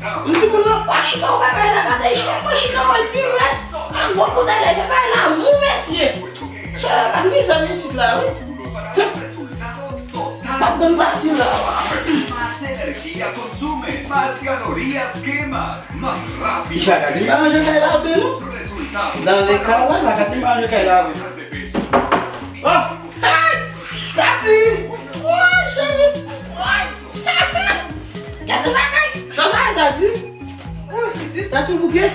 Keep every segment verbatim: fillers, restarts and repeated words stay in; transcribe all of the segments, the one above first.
M di moun nan pa chita, ou pa ka la gade, chita, mwen chita, mwen pi rèd. Ak gwo boutèy, fè bagay la, mou mesye. Sè, gad mizè nou isit la, wi. Pap tann Tati la. Más energía consumes, más calorías quemas, más rápido. Tati pa ranje kay la byen, non. Dans le cas, wè, la, Tati pa ranje kay la byen. Oh! Hey! Tati! Woy, cheri! Woy! Gade bagay! Sa va, Tati? Woy, pitit, Tati bouke.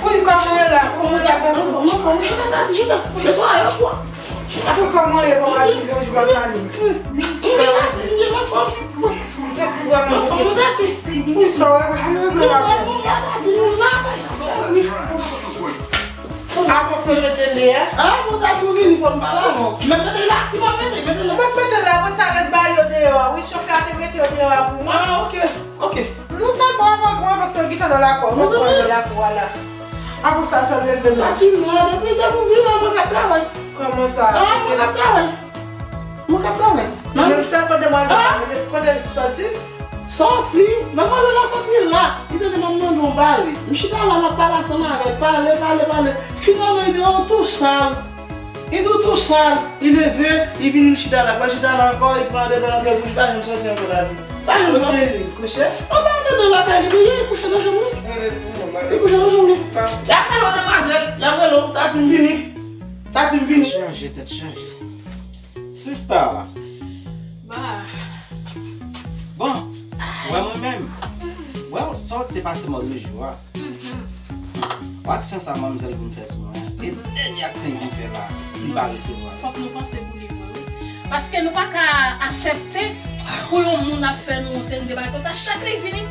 Woy, kòman e la? Kòman Tati? Anfòm, anfòm, chita, Tati, chita. Netwaye yo, kwa. Chita. Kòman e, kòman di bonjou, pa sali? Chita, Tati, chita, anfòm. Tati, vrèman. Anfòm, Tati. Wi, sa wè, wè, wè, wè, wè. Tati, nou la, bay sa fè, wi. Atansyon, mete l, hein? Ah, bon, Tati, ou vini, fò m pale avè w. Mèt mete l la, ki bò mete, mete l la. Mèt mete l la, bon, sa rès bagay yo deyò a, wi, chofè a te mete yo deyò a pou mwen. Ah, ok, ok. Nou t ap avan mwen, paske yo gentan nan lakou, nou pran nan lakou a la. Apre sa, sa vle menm la. Tati, non, depi, depi w vini, mwen k ap travay. Kòman sa? Ah, mwen k ap travay. Mwen k ap travay. Menm sa, kote demwazèl la, kote l sòti? Sòti? Demwazèl la sòti la. Li tande m ap mande yon bagay. M chita la, m ap pale ansanm avè l. Pale, pale, pale. Finalman, li di, "Oh, tou sal." Li di, "Tou sal." Li leve, li vini, li chita la. Pral chita la ankò, li pran andedan nan pyès bouch, li pa janm sòti ankò, Tati. Pa janm sòti. Li kouche? Anba andedan lakay li, li kouche nan chanm li. Li kouche nan chanm li. Y ap rele w, demwazèl. Y ap rele w. Tati, m vini. Tati, m vini. Tèt chaje, tèt chaje. Sista. Ba. Bon, wè mwen menm. Wè, sa w te pase mò de jou a. Wè aksyon sa manmzèl vin fè sou mwen an. E dènye aksyon li vin fè la, li pa resevwa. Fòk nou panse pou li vre, wi. Paske nou pa ka aksepte pou yon moun ap fè nou yon seri de bagay konsa. Chak lè li vini,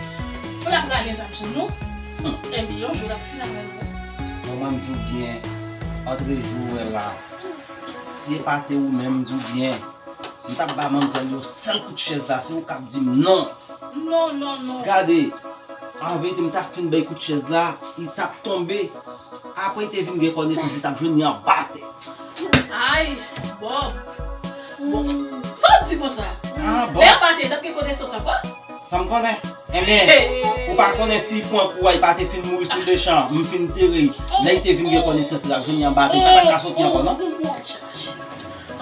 pou l ap rale zam sou nou. Ebyen, yon jou l ap fin avè nou. Bon, mwen, m di w byen, antre jou wè la. Si e pa te ou menm, m di w byen, m t ap ba manmzèl yon sèl kout chèz la, se ou k ap di m non. Non, non, non. Gade, an verite, m t ap fin bay kout chèz la, li t ap tonbe. Apre, li te vin gen konesans, li t ap jwenn li anba tè. Ay, Bob. Bon. Sa w di konsa? Ah, bon. Lè anba tè, li t ap gen konesans ankò? Sa m konnen. Ebyen, ou pa konnen si pran kou a, li pa te fin mouri sou lechan, m fin antere l. Lè li te vin gen konesans, li t ap jwenn li anba tè, li pa t ap ka soti ankò, non?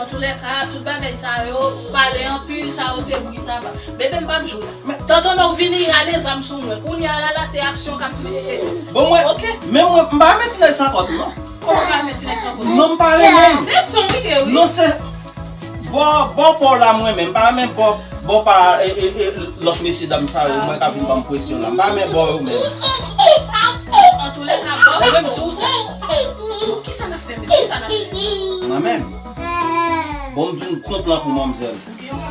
Antoulèka, tout bagay sa yo, pale anpil, sa yo se bri saba. Bebe, m p ap jwe. Tantono vini rale zam sou mwen. Kounye a la, la, se aksyon k ap fè. Bon, mwen, ok, men mwen, m pa renmen ti nèg san kòd, non. Kòman w pa renmen ti nèg san kòd? Non, m pa renmen. Se son li ye, wi. Non, se bò, bò pa w la, mwen menm. M pa renmen bò, bò pa, e, e, e, lòt mesye dam sa yo, mwen k ap vin ban m presyon la. M pa renmen bò yo menm. Antoulèka, bò, mwen, m di w sa. Bon, kisa n ap fè menm? Kisa n ap fè? Mwen menm? Bon, m di w, m gon plan pou manmzèl.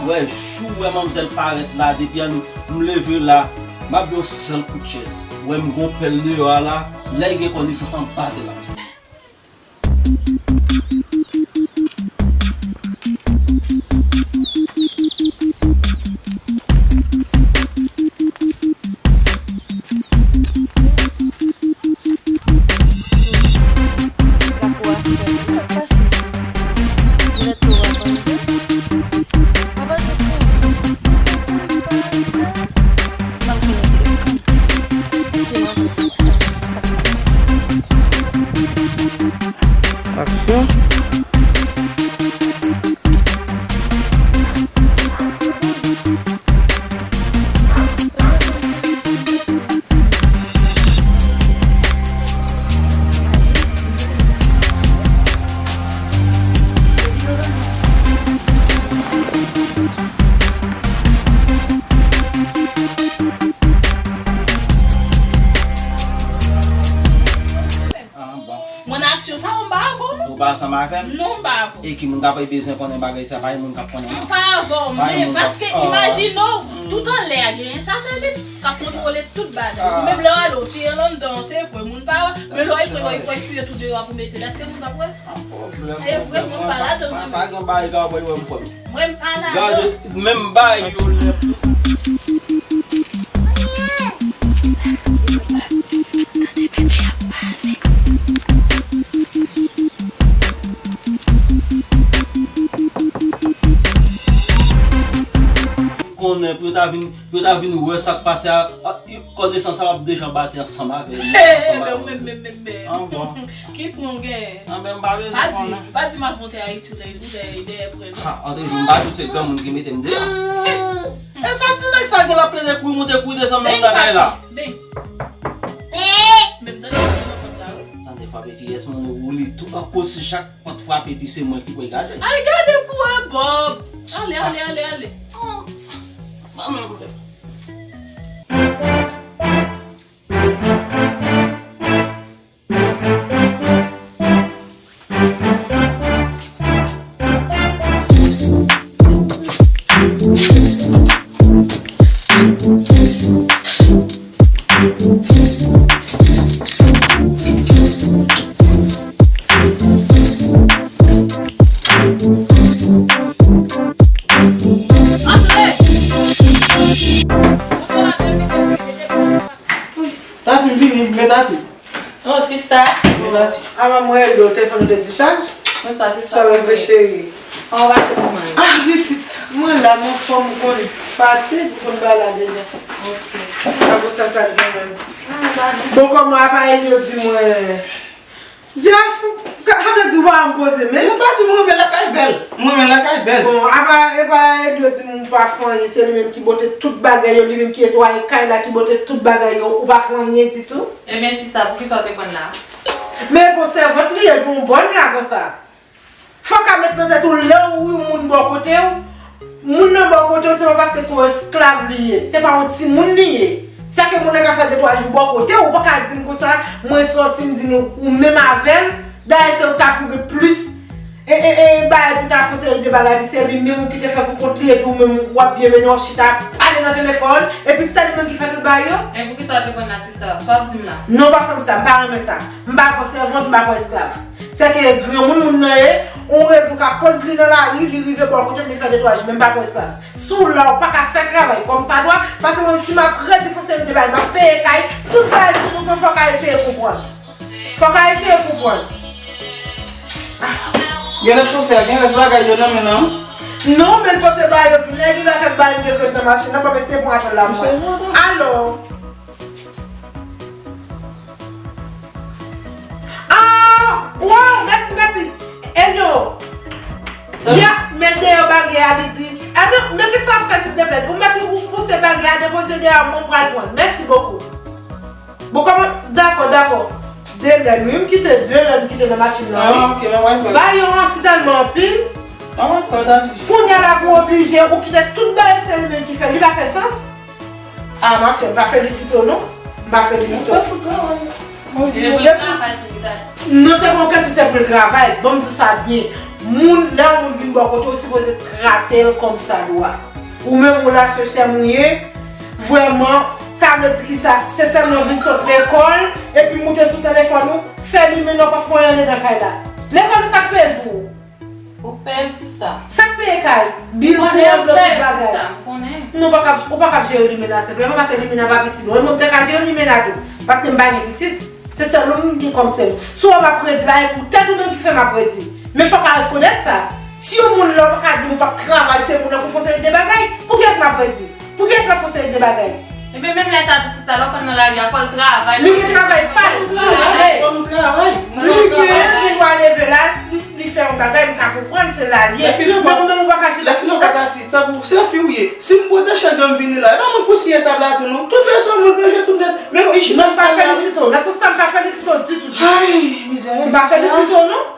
Wè, jou wè manmzèl parèt la, depi an m leve la, m ap yon sèl kout chèz. Wè, m gon pèl deyò a la, lè l gen konesans anba tè la. Aksyon. Ah, bon. Mwen nan aksyon sa yo, m pa avè w, non. Ou pa ansanm avè m? Non, m pa avè w. E ki moun k ap bezwen konnen bagay sa? Pa gen moun k ap konnen, non. M pa avè w, men paske imajine w, tout anlè a genyen satelit k ap kontwole tout bagay. Menm lè w ale, w tire l anndan, se vre, moun pa wè. Men lè w al pran, w al fouye tou deyò a pou mete l, èske moun p ap wè? Se vre, mwen pa ladan, mwen menm. Pa gen bagay k ap wè m kòm. Mwen m pa ladan. Gade, menm bay yo lè. Konnen Pou yo ta vin, pou yo ta vin wè sa k pase a, a, kòdesans sa w ap deja bate ansanm avè yo, ansanm avè yo. Menm, menm, menm, menm. An bon. Ki pwen w genyen? An, men m pa bezwen konnen. Pa di m avè w te Ayiti, ou te, ou te dèyè pwen. Ha, antre jou, m pa di w se granmoun ki mete m deyò. E sa ti nèg sa gen l ap plede kouri moute, kouri desann nan kay la. Ben. Menm tande frape nan pòt la, wi. Tande frape, kiyès moun ou li tou, akoz si chak pòt frape, epi se mwen ki pral gade. Al gade pou wè, Bob. Ale, ale, ale, ale. Ban mwen koute. Antre! Tati, m vini, men Tati. Oh, sista. Men Tati. Avan mwen rele w, telefòn ou te dichaj? Bonswa, sista. Sa w rele, cheri? Kòman w pase kòman? Ah, pitit, mwen la, m anfòm, ou konnen. Fatig, ou konn bagay la deja. Ok. Pa konsa sa k gen menm. Ah, pa gen. Bon, kòman apa Elio di mwen, Jeff, ka, sa vle di ou pa janm poze men? Non, Tati, mwen renmen lakay bèl. Mwen renmen lakay bèl. Bon, apa, epa Elio di m ou pa fè anyen, se li menm ki bote tout bagay yo, li menm ki netwaye kay la, ki bote tout bagay yo, ou pa fè anyen ditou? Ebyen, sista, poukisa w te pran la? Men bon sèvant li ye, bon bòn la konsa. Fòk a met nan tèt ou lè ou yon moun bò kote w, moun nan bò kote w, se pa paske se yon esklav li ye. Se pa yon timoun li ye. Sa ke moun nan ka fè de twa jou bò kote w, ou pa ka di m konsa, mwen sòti m di nou, ou menm avè l, dayè se ou ta pou gen plis, e, e, e, bagay pou ta fè yon seri de bagay, epi se li menm ou kite fè pou kont li, epi ou menm w ap byen mennen, w ap chita, pale nan telefòn, epi se li menm ki fè tout bagay yo. E poukisa w te pran la, sista? Sa w ap di m la? Non, pa fè m sa, m pa renmen sa. M pa pran sèvant, m pa pran esklav. Se ke granmoun moun nan ye, yon rezon ka koz li nan lari, li rive bò kote m, li fè de twa jou, men m pa pran esklav. Si w la, ou pa ka fè travay kòmsadwa, paske mwen, si m ap rete fè seri de bagay, m ap peye kay, tout bagay sou kont mwen, fòk a eseye konprann. Fòk a eseye konprann. Genlè chofè, genlè bagay yo nan men nan. Non, men l pote ba yo, nèg la fèk ba li de kòd nan machin nan, m ap eseye pran apèl la pou mwen. Alo? Ah, waw, mèsi, mèsi. Elio. Ya, met deyò baryè a, li di. Ah, men, men kisa w ap fè, silvouplè? Ou mèt ou pouse baryè a, depoze deyò a, mwen pral pran l. Mèsi bokou. Bon, kòman? Dakò, dakò. De lè, wi, m kite de lè, m kite nan machin nan, wi. Ah, ok, mwen wè. Ba yo an si tèlman anpil. Mwen wè, tati. Kounye a la, pou oblije, ou kite tout bagay, se li menm ki fè. Li pa fè sans. Ah, ma chère, m pa felisite w, non. M pa felisite w. Ou fè fout travay. Mwen di, non, se pa yon kesyon se pou l travay. Ban m di w sa byen. Moun, lè yon moun vin bò kote w, ou sipoze trate l kòmsadwa. Ou menm, ou la, se chèm ou ye. Vrèman, sa vle di kisa? Se sèlman vin sot lekòl, epi moute sou telefòn ou, fè li men nan pa fè anyen anndan kay la. Lekòl ou sa k peye l pou ou? Ou peye l, sista. Sa k peye kay? Bil, kouran, dlo, tout bagay. M konnen ou peye l, sista, m konnen. Men ou pa kab, ou pa kab jere limena senpleman, paske limena pa pitit non. E mwen m te ka jere limena tou, paske m pa gen pitit. Se sèl ou m gen kòm sèvis. Si w wè m ap redi la, e pou tèt ou menm ki fè m ap redi. Men fòk a rekonèt sa. Si yon moun la, ou pa ka di m ou p ap travay, se moun nan pou fè yon seri de bagay, pou kiyès m ap redi? Pou kiyès m ap fè yon seri de bagay? Ebyen, menm lè sa tou, sista, lè w konn nan lari a, fò l travay. Li gen travay pa l. Fò l travay. Li gen, li dwa leve la, li, li fè yon bagay, m ka konprann, se la l ye. Men ou menm ou pa ka chita. Lèfini ou pa pati, tankou se fi ou ye. Si m pote chèz yo, m vini la, e pa mwen k pou siye tab la tou, non. Tout fason, mwen k ranje tout nèt. Men, ichi, non, m pa felisite w. Nan sans sa, m pa felisite w ditou. Ay, mizè. M pa felisite w, non.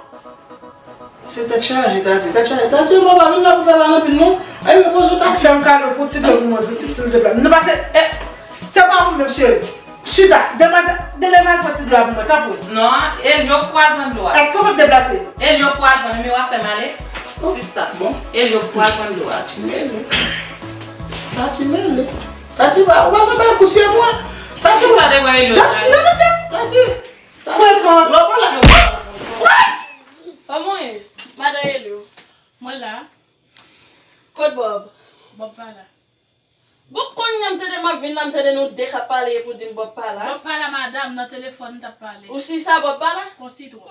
Se tèt chaje, Tati, tèt chaje. Tati, mwen pa vin la pou fè bagay anpil, non. Ay, repoze w, Tati. Fè m kado pou ti dlo pou mwen, pitit, silvouplè. Nou pase, eh, se pa ou menm, cheri. Chita, demwazèl, de leve al pran ti dlo a pou mwen, tanpri. Non, Elio k pral pran dlo a. Èske w p ap deplase? Elio k pral pran, men w ap fè m ale. Sista. Bon. Elio k pral pran dlo a. Tati mele. Tati mele. Tati, ba, ou pa sot bay kou sye mwen. Tati, sa te pran Elio. Tati, Tati. Frekan. Lè w pale. Kòman w ye? Madan Elio. Mwen la. Kot Bob? Bob pa la. Bon, kounye a m tande m ap vin la, m tande nou de k ap pale epi w di m Bob pa la. Bob pa la, madanm, nan telefòn m t ap pale. Ou si sa Bob pa la? Konsi twòp.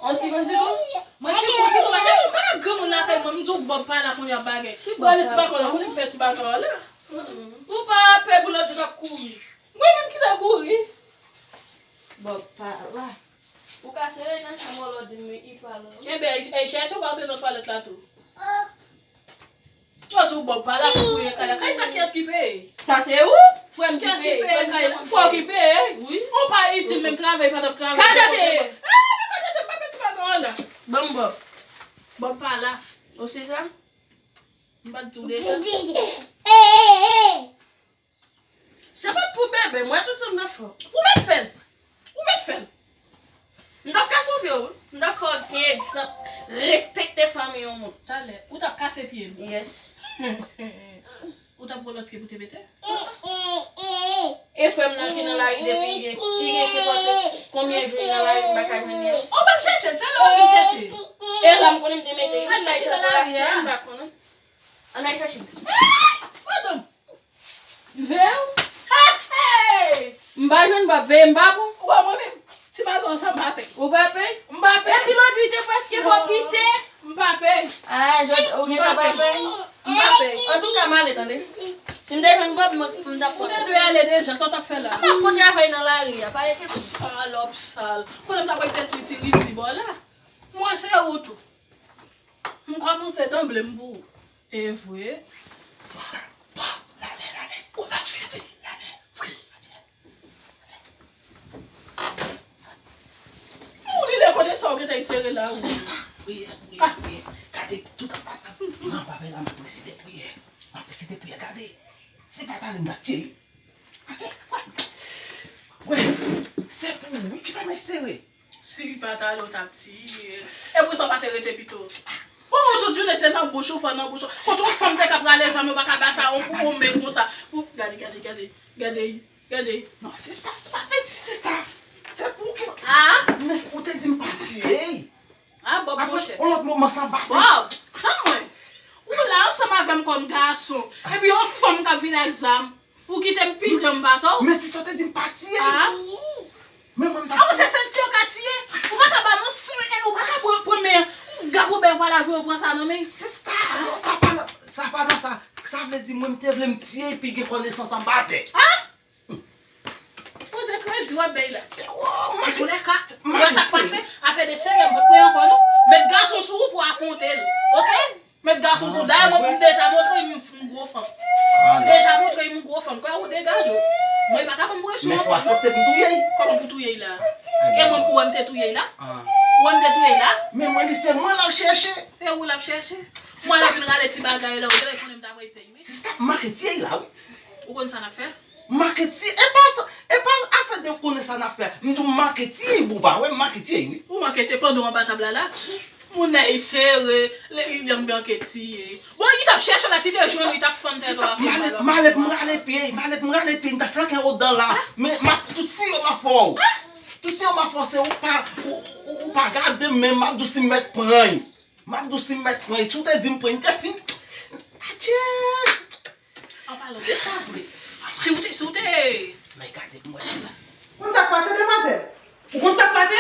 On sigon sigon? Mwen sigon sigon, mwen depi m pa nan granmoun lakay mwen, m di w Bob pa la kounye a bagay. Ou ale ti baton la, kote m fè ti baton an la? Ou pa pè pou lòt jou k ap kouri. Mwen menm ki ta kouri. Bob pa la. Ou ka sere nan chanm ou lè w di m wi, li pa la. Enben, e, chèche ou pa antre nan twalèt la tou. Yo di w Bob pa la pou fouye kay la. Kay sa kiyès ki peye? Sa se ou? Frè m ki peye. Kiyès ki peye kay la? Frè w ki peye? Wi. Ou pa itil menm travay pa t ap travay. Kajete! Eh, men kajete m pa pè ti baton an la. Ban m Bob. Bob pa la. Ou se sa? M pa t di w deja. Se pa t pou bebe, mwen tout sa m t ap fè. Ou mèt fè l. Ou mèt fè l. M t ap ka sove w, wi. M t ap fè w gen egzanp. Respekte fanmi yon moun. Talè, ou t ap kase pye m. Yes. Ou t ap pran lòt pye pou te mete? E frè m nan ki nan lari depi li gen, li gen kenpòt konbyen jou li nan lari, m pa ka jwenn li. Ou pa t chèche l, se lè w vin chèche. E la m konnen m te mete li. Al chèche nan lari a. M pa konnen. Ann al chèche l. Madanm! Vè w? M pa jwenn Bob, veye m pa bon. Ou wè mwen menm? Ti maton sa m pa pè. Ou pa pè? M pa pè. Epi lòt jou li te prèske fè w pise. M pa pè. Ah, jodi, ou gen tan pa pè? M pa pè. Antouka, m ale, tande. Si m te jwenn Bob, mwen, m t ap pran. Ou te dwe ale deja, sa w t ap fè la? M ap kontre avè l nan lari a, pa rete. Salòp sal. Konnen m t ap wè pèti ti rizi bò la. Mwen se ou tou. M kòmanse danble m pou ou. E vre? Sista, bon, lale, lale. Ou pa fè vre, lale. Wi. Ou li de kote sa ou gentan sere la, wi. Sista, priyè, priyè, priyè. Gade, tout anba, nan anba la, m ap resite priyè. M ap resite priyè, gade. Se pa tande m t ap tcheye. Atè, wè. Wè, se pou ou, wi, ki fè men sere. Si li pa t ale, w t ap tiye l. E pou sa w pa te rete pito. Bon, ou tout jounen se nan bouch ou, fò nan bouch ou. Kote yon fanm te ka prale zam, yo pa ka ba sa yon kou, yon men konsa. Ou, gade, gade, gade, gade, gade. Non, sista, sa vle di, sista. Se pou ki. Ah! Men ou te di m pa tiye. Ah, Bob, monchè. Yon lòt moman sa bate. Bob, tann mwen. Ou la ansanm avè m kòm gason. Epi yon fanm k ap vin ak zam. Ou kite m pi djanm pase w. Men si sa te di m pa tiye. Ah. Men mwen m t ap. Ah, ou se sèl tiye w ka tiye. Ou pa ka ba m yon swen, ou pa ka pran, pran men. Gad ou bèl pral avè w pran sa nan men. Sista, non, sa pa, sa pa nan sa. Sa vle di mwen m te vle m tiye epi gen konesans anba tè. Ah? Poze krezi w ap bay la. Se ou, mwen tou. Lè ka, ou wè sa k pase, afè de serye m p ap pran ankò non. Met gason sou ou pou w rakonte l. Oke? Met gason sou, dayè mwen m deja montre m, m gwo fanm. M deja montre m gwo fanm. Kwè ou degaje w. Mwen pa ka ban m presyon ankò non. Men fò aksepte pou touye l. Kòman pou touye l la? E mwen pou wè m te touye l la? Ou wè m te touye l la? Men mwen li se mwen l ap chèche. E ou l ap chèche? Mwen la vin rale ti bagay la, ou te konnen m ta pral peye. Sista, m manke tiye l la wi. Ou konn sa n ap fè? M manke tiye, e pa sa, e pa afè de konnen sa n ap fè. M di w m manke tiye, ou pa wè m manke tiye wi. Ou manke tiye pandan w anba tab la la. Moun nan e sere, li, li manke tiye. Bon, li t ap chèche w la, si te jwenn li, li t ap fann tèt ou ak yon bal. M ale pou m rale pye, m ale pou m rale pye, m t ap flanke w dan la. Men m ap tout siy yo m ap fè w. Tout siy yo m ap fè w, se ou pa, ou, ou, ou pa gade m, men m ap di w si m mèt pran l. M ap di w si m mèt pran l, si w te di m pran l, m te fin. Adje! An palan de sa vre, si w te, si w te. Men gade m wè sou la. Konn sa k pase, demwazèl? Ou konn sa k pase?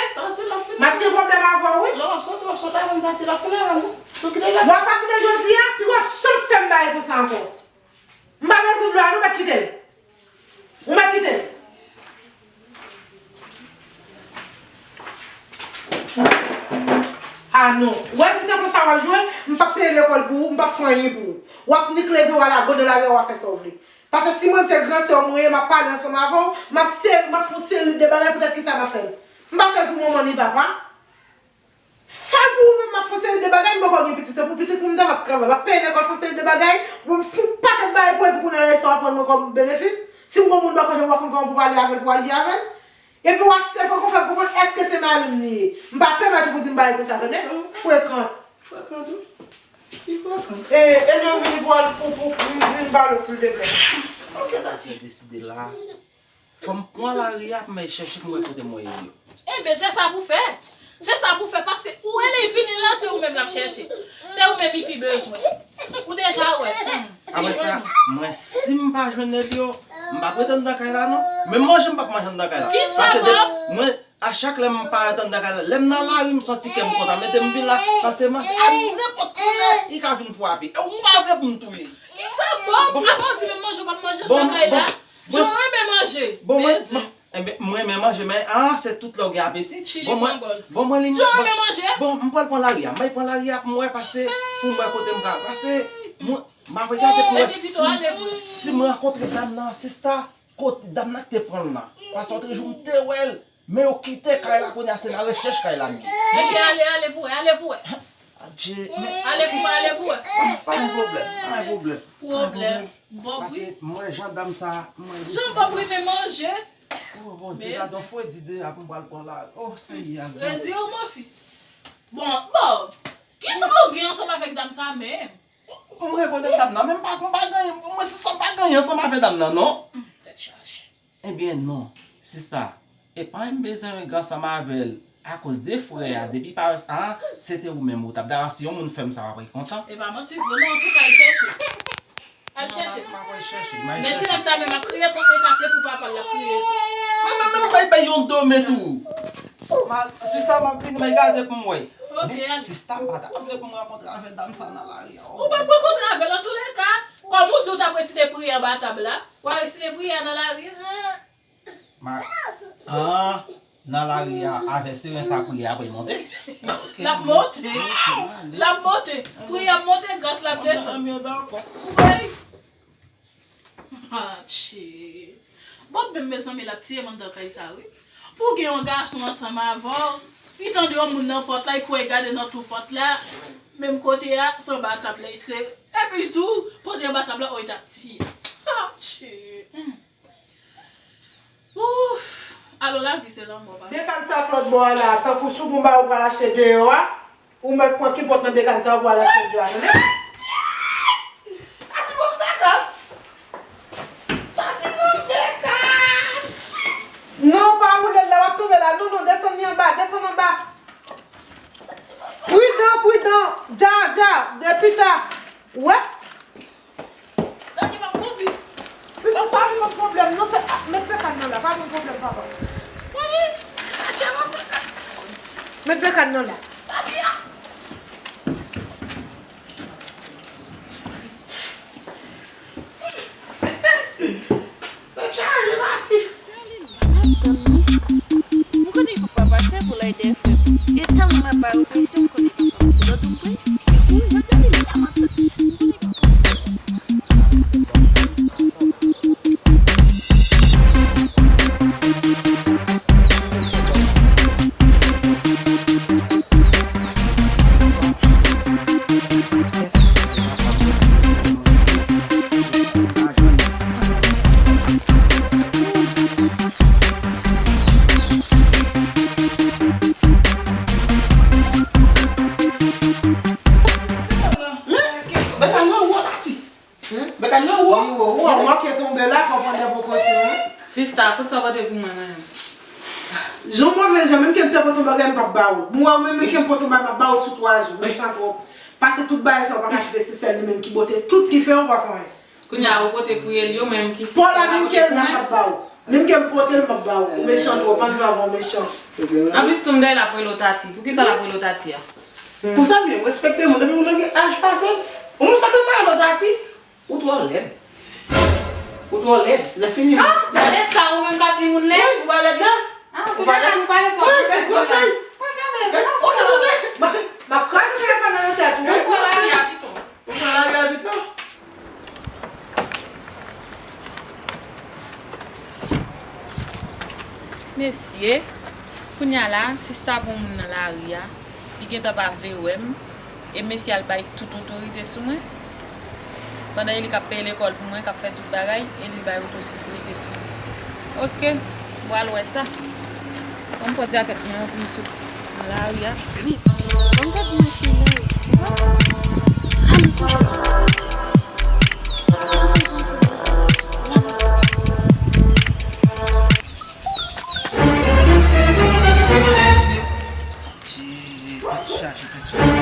M ap gen pwoblèm avè w wi. Lè w ap soti, w ap soti avè m, tati la fini avè m non. Si w kite l la. Mwen apati de jodi a, pi w ap janm fè m bagay konsa ankò. M pa bezwen dlo a non, mèt kite l. Ou mèt kite l. Ah non. Ou wè si se konsa w ap jwe, m p ap peye lekòl pou ou, m p ap fè anyen pou ou. W ap nik leve w al a godo lari a, w a fè sa w vle. Paske si mwen se gran sè w mwen ye, m ap pale ansanm avè w, m ap seri, m ap fè yon seri de bagay, poutèt kisa m ap fè l? M pa fè l pou manman ni papa. Sèl pou ou menm m ap fè yon seri de bagay, m poko gen pitit, se pou pitit mwen m ta p ap travay, m ap peye lekòl, fè yon seri de bagay, pou m fè yon pakèt bagay pou epi kounye a la se w ap rann mwen kòm benefis. Si m gon moun bò kote m, w a konn kòman pou pale avè l, pou aji avè l. Epi w a se fè konfyans pou konn èske se mari m li ye. M pa pèmèt ou pou di m bagay konsa, tande? Frekan. Frekan tou? Ki frekan? E, e nou vini pou al, pou, pou, pou vin pale w silteplè. Ok, tati. Deside la. Fò m pran lari a pou m al chèche pou m wè kote mwen ye yo. Enben, se sa pou fè. Se sa pou fè, paske ou wè lè l vini la, se ou menm l ap chèche. Se ou menm li pi bezwen. Ou deja wè. Apre sa, mwen, si m pa jwenn li yo, m p ap rete anndan kay la, non. Menm manje, m p ap manje anndan kay la. Paske de, mwen, A chak lè m parèt anndan kay la, lè m nan lari, m santi kè m kontan. Mete m vin la, paske m panse a nenpòt kilè, li ka vin frape. E ou pa vle pou m touye. Kisa, Bob? Bon, apa w di menm manje w p ap manje anndan kay la? Jan w renmen manje. Bon, mwen, mezanmi. Enben, m renmen manje, men, ah, se tout lè w gen apeti. Bon, mwen, bon, mwen, li, jan w renmen manje? Bon, m pral pran lari a. M pral pran lari a pou m wè, paske, pou m wè kote m pral. Paske, mwen, m ap regade pou m wè si, si m rankontre dam nan, sista, kote dam nan te pran l nan. Paske lòt jou m te wè l, men yo kite kay la, kounye a se nan rechèch kay la m ye. Mete ale, ale pou wè, ale pou wè. Adje, men. Ale pou wè, ale pou wè. Pa, pa gen pwoblèm, pa gen pwoblèm. Pwoblèm. Bob, wi. Paske m wè jan dam sa, m wè li. Jan Bob renmen manje. Oh, Bondye, gade yon fredidè ap m pral pran la. Oh, Seyè, gade. Rezi w, mon fi. Bon, Bob, kisa w gen ansanm avèk dam sa menm? M rekonèt dam nan, men m pa, m pa gen, mwen se sa m pa gen ansanm avèk dam nan, non. Hmm, tèt chaje. Ebyen, non, sista. E pa m bezwen gen ansanm avè l akoz de frè a, depi pa, ah, se te ou menm ou t ap, dayè, si yon moun fè m sa, w ap rekontan. E pa manti vre, non, antouka, al chèche. Al chèche. M ap, m ap al chèche, m al chèche. Men ti nèg sa menm ap kriye kont Eka, se pou papa l l ap kriye tou. Men, men, men, bay, bay yon do men tou. Ma, sista, m ap vin, men gade pou m wè. Ok, men, al. Sista, m pa ta vle pou m rankontre avèk dam sa nan lari a. Ou p ap rankontre avè l, antouleka, kòm ou di w t ap resite priyè anba tab la, w a resite priyè a nan lari a. Ma, ah, nan lari a, avè siren sa priyè apre monte. L ap monte. L ap monte. Priyè ap monte, gras l ap desann. Anmyè dakò. Wi. Atchi. Bob menm, mezanmi, l ap tiye m anndan kay sa, wi. Pou gen yon gason ansanm avè w, li tande yon moun nan pòt la, li kouri gade nan twou pòt la, menm kote a, se anba tab la, li sere. Epi tou, pote anba tab la, o, li t ap tiye. Atchi. Hmm. Ouf! Alò lavi se lanmò, papa. Bekàn sa k lòt bò a la, tankou soumoun ba ou pral achte deyò a, ou mèt pran kenpòt nan bekàn sa ou pral achte deyò a, tande? Tati, bon, dakò. Tati, bon, bekàn. Non, pa woule l la, w ap tonbe la. Non, non, desann li anba, desann anba. Pridan, pridan. Dja, dja, de pita. Ou wè? Tati, m ap kondi. Li pa gen pwoblèm, non, se, ah, met bekàn nan la, pa gen pwoblèm, papa. Sèvi, Tati, a met bekàn. Met bekàn nan la. Tati, a. Tèt chaje, Tati. M konnen li poko pase pou l ede fè m. E tèlman m ap ba yo presyon, m konnen li poko pase. Lòt jou m pre, e pou jodi a li la m ap tann. M konnen li poko pase. Bekàn nan wo, Tati. Bekàn nan wo. Ou manke tonbe la, fò pran de prekosyon, wi. Sista, kout sa w pote pou mwen, menm. Jan move jan, menm ke m te pote yon bagay, m p ap ba ou. Bon, ou menm, menm ke m pote yon bagay, m ap ba ou sou twa jou. Mechan twòp. Pase tout bagay sa, ou pa ka kite se sèl li menm ki pote tout, ki fè ou pa fè anyen. Kounye a, ou pote pou Elio, menm ki si. Paw la, menm ke l la, m p ap ba ou. Menm ke m pote l, m p ap ba ou. Ou mechan twòp, ann viv avè w mechan. Anplis, tou m dèyè l ap rele w Tati. Poukisa l ap rele w Tati a? Pou sa m ye, m respekte moun. Depi moun nan gen aj pase l, ou menm sa k ap rele w Tati. Ou twò lèd. Ou twò lèd. Lè fini. Ah, gade ka ou menm k ap di moun lèd. Wi, ou pa lèd la. Ah, ou pa lèd. Ou pa lèd. Wi, gad konsèy. Gad konsèy. M ap kraze telefòn nan nan tèt ou. Gad konsèy. Ou pran lari a pito. Mesye, kounye a la, sista pran moun nan lari a, li gentan pa vle wè m, e mesye a l bay tout otorite sou mwen. Pandan e li k ap peye lekòl pou mwen, k ap fè tout bagay, e li bay otorite sou mwen. Oke, m pral wè sa. Ban m pran djakèt mwen an pou m sot nan lari a, se li. Ban m gade machin nan, wi. An nou kouche. Tèt chaje, tèt chaje.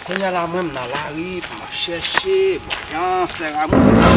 Kounye a la, mwen, m nan lari, m ap chèche, bon, jan, sè Ramou, se sa.